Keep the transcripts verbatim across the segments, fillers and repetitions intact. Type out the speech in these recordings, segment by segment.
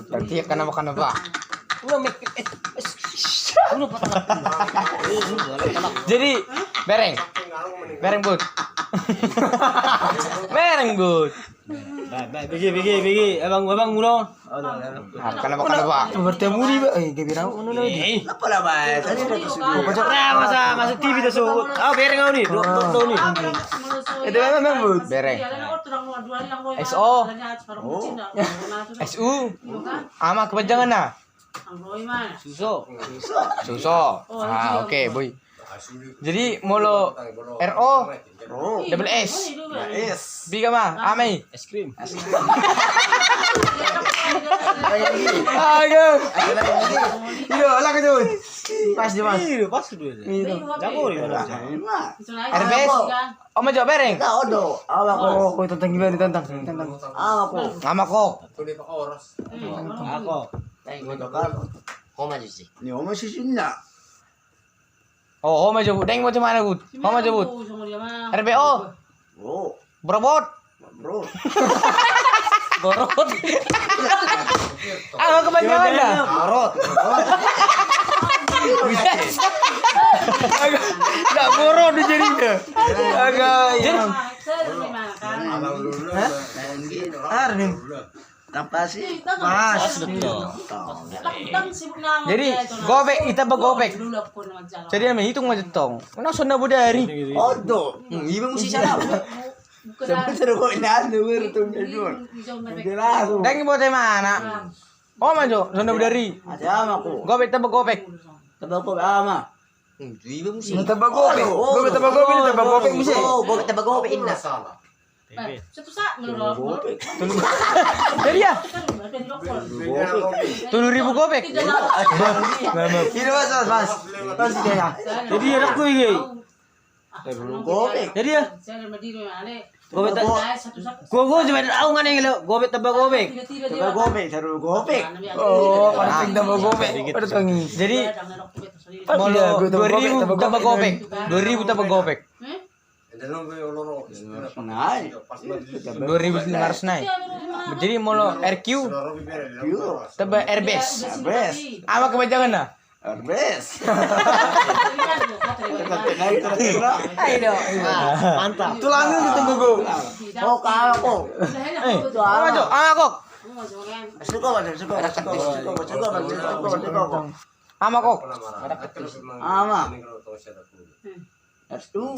Berarti ya kena makan apa? Jadi bereng, bereng but, bereng but. Baik, baik, bigi, bigi, bigi. Abang, abang, mula. Nah, kena apa, kena apa? Bertemu di, eh, gabirang, ono, ono, di. Eh. Apa lah, Bang? Tadi ada kesuduh. Apa, Cok? Nah, masa, masa T V tu, so. Oh, bereng kau ni. Dok, dok, dok ni. Itu memang, memang, Bud. Bereng. S O. Oh. S U. Ama kepanjangan na. Suso. Suso. Ah, oke, boy. Jadi molo R O, double S. Biga ma, ama i. Es krim. Ayo. Iyo, ala ka jauh. Pas di mas. Iyo, pas kedua. Iyo. Jago di mana? Erbes. Oma jo bereng. Kau do. Ama ko, ko tentang gimana tentang, tentang. Ama ko. Ama ko. Ako. Oma jo si. Ni oma si sinna. Oh, oma jo, Bud. Deng, macam mana, Bud? Oma jo, Bud. R B O. Oh. Brobot. Bro. Gorot. Ah, kepanjangan dah. Gorot. Agak, nggak gorot jadinya. Agak, ya. Arni. Tanpa si. Pas. Jadi gobek, ita bagobek. Jadi ame hitung ma jettong. Kena sonna bodari. Odo. Hmm, iba musi sana. Sebenarnya kok ini anu berarti tuh. Jelas. Deng bote mana? Oma jo, sonna bodari. Ada ama ko. Gobek, ita bagobek. Ita bagobek ama. Hmm, iba musi. Ita bagobek. Gobek, ita bagobek, ita bagobek musi. Oh, gobek, ita bagobek inna. Jadi ya. Tolu ribu gobek. Ini mas, mas, mas. Mas, iya. Jadi ya, aku ini. Gobek. Jadi ya. Gobek ta-, gua, gua cuma tahu nggak nih lo, gobek tambah gobek. Tambah gobek, tambah gobek. Oh, pada tambah gobek. Pada tangi. Jadi molo dua ribu tambah gobek. Dua ribu tambah gobek. Dua ribu lima ratus nai. Jadi molo R Q tambah Airbus. Airbus. Ama kepanjangan na? Airbus. Ayo dong. Mantap. Tulangnya ditunggu gua. Oh, kau kok. Eh, ama jo, ama kok. Suka banget, suka banget, suka banget, suka banget, suka banget, suka banget. Ama kok. Ama. Astu.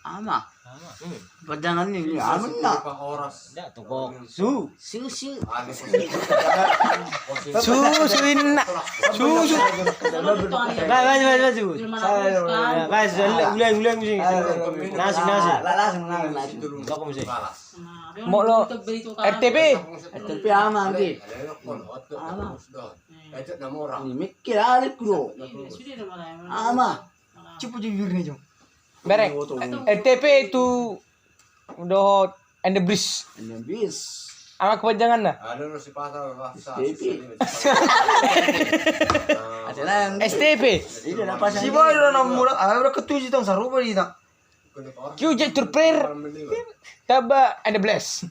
Ama. Pajangan ni, ama na. Su. Su, su. Su, su inna. Su, su. Baik, baik, baik, baik, su. Baik, baik, ulang, ulang, ulang. Nasi, nasi. Langsung, langsung, langsung. Molo R T P. R T P ama, anggi. Ama. Ini mikir ale kuro. Ama. Cipu jujur nih, Jong. Bereng. R T P itu dohot and the bridge. And the bridge. Ama kepanjangan na? S T P. S T P. Si boy udah nomor, ah, udah ketujuh tong sarupa di ta. Q J Turprer. Taba and the bless.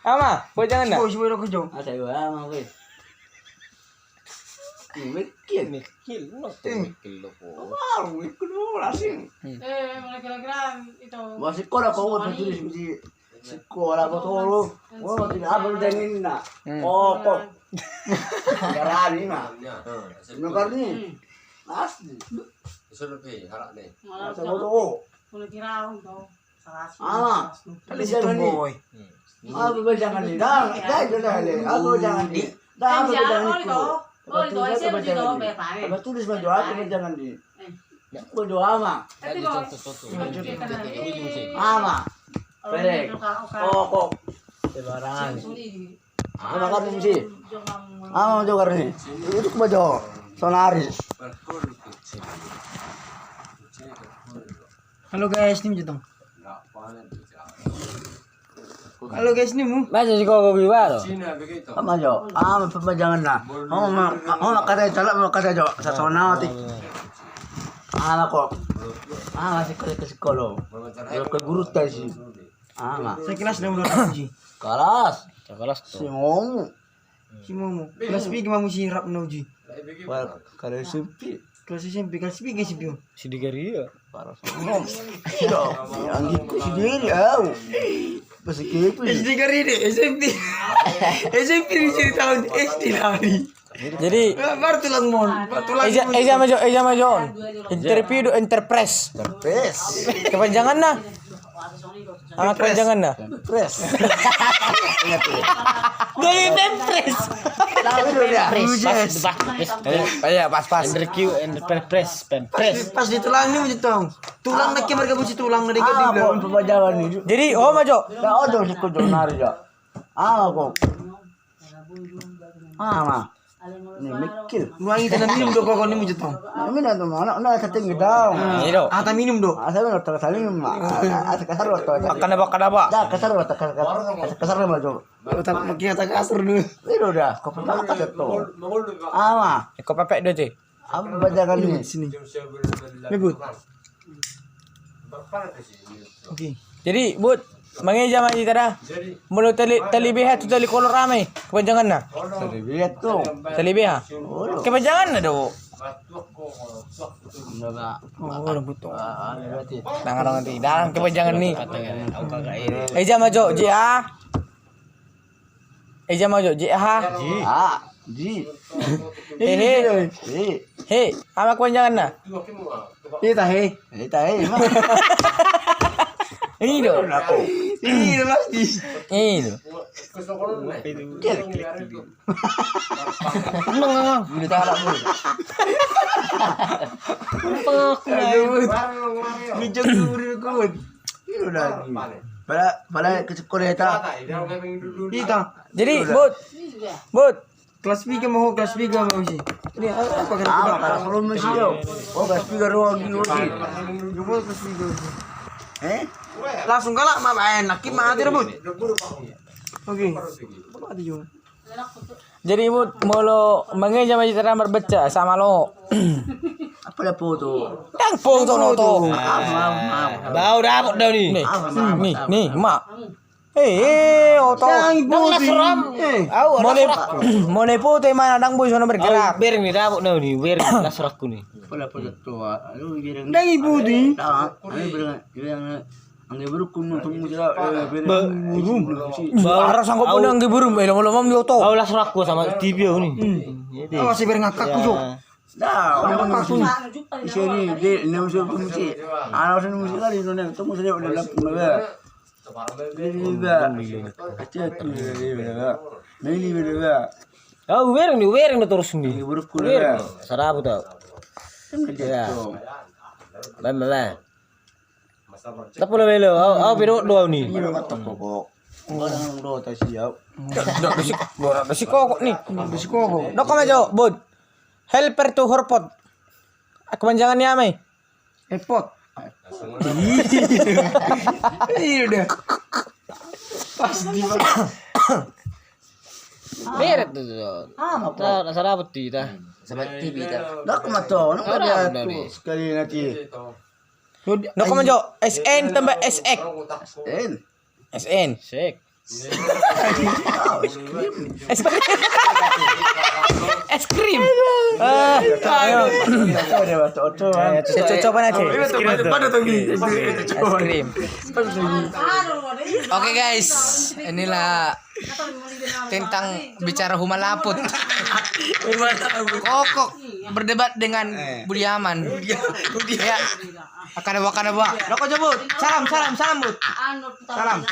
Ama, kepanjangan na? Si boy, si boy udah kejo. Asa gua ama gue. Mikil. Mikil, no, mikil lo ko. Baru mikil lo asing. Eh, mana kira-kira itu. Masih kau dah kau tulis di sekolah apa tuh? Wah, tidak apa udah ini nak. Oh, kok. Garani mah. Benar ni. Asli. Sudah pi, harap ni. Malah sama tuh. Mana kira itu. Ama, kali jangan ni. Apa jangan ni? Dah, dah, dah, dah. Apa jangan ni? Dah, apa jangan ni? Apa tulis maju, apa jangan ni? Maju ama. Ama. Perek. Koko. Sembarangan. Ama kan mesti. Ama juga ni. Itu maju. Sonaris. Halo guys, ini maju dong. Halo guys, ini mu. Baca si koko beli baru. Ama jo, ama pajangan na. Ama, ama kata salah, ama kata jo. Sasona ti. Ama kok. Ama sekolah ke sekolah. Ke guru tadi. Ama. Sekelas dengan guru tadi. Kelas. Kelas tu. Si Momo. Si Momo. Kelas piga ma muse rap na uji? Wah, kalau S M P. Kelas S M P, kelas piga S M P? Si Digaria. Parah sama. Iya, anggitku si Diri, au. Pas S M P. S D Garia, S M P. S M P di sini tahun S D lari. Jadi, baru tulang mon, tulang. Eja, eja ma jo, eja ma jo. Interview do, enterprise. Enterprise. Kepanjanganna? Anak kepanjanganna? Pres. Ingat ya. Dari Pempres. Tahu lu dah. Pres. Pas, pas, pas. Eh, iya, pas, pas. Enterprise, enterprise, Pempres. Pas di tulang ni, Bujitong. Tulang nak kemar gabung si tulang na di. Ah, gabung. Apa pemanjangan ni? Jadi, oh, ma jo. Ya, oh, jo, si Kojo nari jo. Ah, kok. Ah, ma. Ni mikir. Nuaeng ita na minum do kok ni, Bujitong. Na minum do, mana? Na, asa tinggi dong. Ini do. Asa minum do. Asa minum, asa minum, ma. Asa kasar waktu aja. Makan apa, makan apa? Dah, kasar waktu, kasar, kasar, kasar ma jo. Otak makin kata kasar dulu. Ini udah, kau pernah kasar tuh. Ah, ma. Kau pepek do, Ci. Apa bajangan ni? Sini. Ribut. Oke. Jadi, Bud, mangeja ma hita da. Molo tali, tali beha tu tali kolor, ame kepanjanganna? Tali beha tu. Tali beha. Kepanjanganna do. Enggak, Pak. Oh, udah butuh. Ah, ah, berarti. Tangan orang ti, dalam kepanjangan ni. Eja ma jo, J A. Eja ma jo, J H. Ji. Ah, ji. Hehe. Ji. He, ama kepanjanganna? Ita he. Ita he, ma. Ini do. Aku. Ini do, Mas, ji. Ini do. Klik, klik, klik. Udah tahu, Bu. Pengakuan. Aduh, Bu. Bijak dulu, Bu. Ini udah. Pala, pala kecil koleta. Ita. Jadi, Bud. Bud. Kelas piga ma ho, kelas piga ma ho, Usi? Ini apa, apa, kelas piga? Kelas piga ma ho, Usi. Kelas piga ma ho, Usi. Eh? Langsung galak ma, baen. Laki ma, hati rebut. Oke. Apa hati juga? Jadi, Bud, molo mangeja ma hita marbaca sama lo. Apa dia foto? Ndang foto, foto. Maaf, maaf, maaf. Bau dapot do ni. Nih, maaf, maaf, nih, maaf, nih, maaf. Mak. Eh, eh, oto. Ndang iboto. Eh. Molo, molo iboto i ma na ndang boi songon bergerak. Bereng ni dapot do ni, bereng las rakku ni. Pola, pola tua. Aduh, bereng. Ndang iboto i. Tahu, aduh, bereng, bereng. Angge burung kuno tunggu sila, eh, bere. Burung. Bara sanggup pun angge burung, eh, lama-lama ni oto. Au las rakku sama T V au ni. Hmm. Jadi. Awas, bere ngakak ku, jo. Dah, orang ngakak ku. Isi ni, de, ne musuh kunci. Anak musuh kali, ne, tunggu sila, udah lap, udah. Ini juga. Kecil tu, ini juga. Nah, ini juga. Au, bereng ni, bereng ni torus ni. Angge burung kuno. Bereng. Sarabu tau. Kan kecil tu. Bam, bam. Tapo lo melo, au, au pe do au ni. Ini lo matok kok. Orang do ta siap. Dok besi kok, dok besi kok ni. Dok besi kok. Dok kau majo, Bud. Helper to horpot. Kepanjangan ni ama i. Epot. Iya udah. Pas di. Beret tu. Ah, apa? Rasa dapet di ta. Sama T V ta. Dok matok, nang dia tu. Sekali nanti. Dok majo, S N tambah S X. S N. S N. Sek. Es krim. Es krim. Eh, ayo. Saya coba nanti. Es krim. Oke, guys, inilah tentang bicara humalaput. Kokok berdebat dengan Budiaman. Ya. Akan ada, akan ada. Rokok jo, Bud. Salam, salam, salam, Bud. Salam.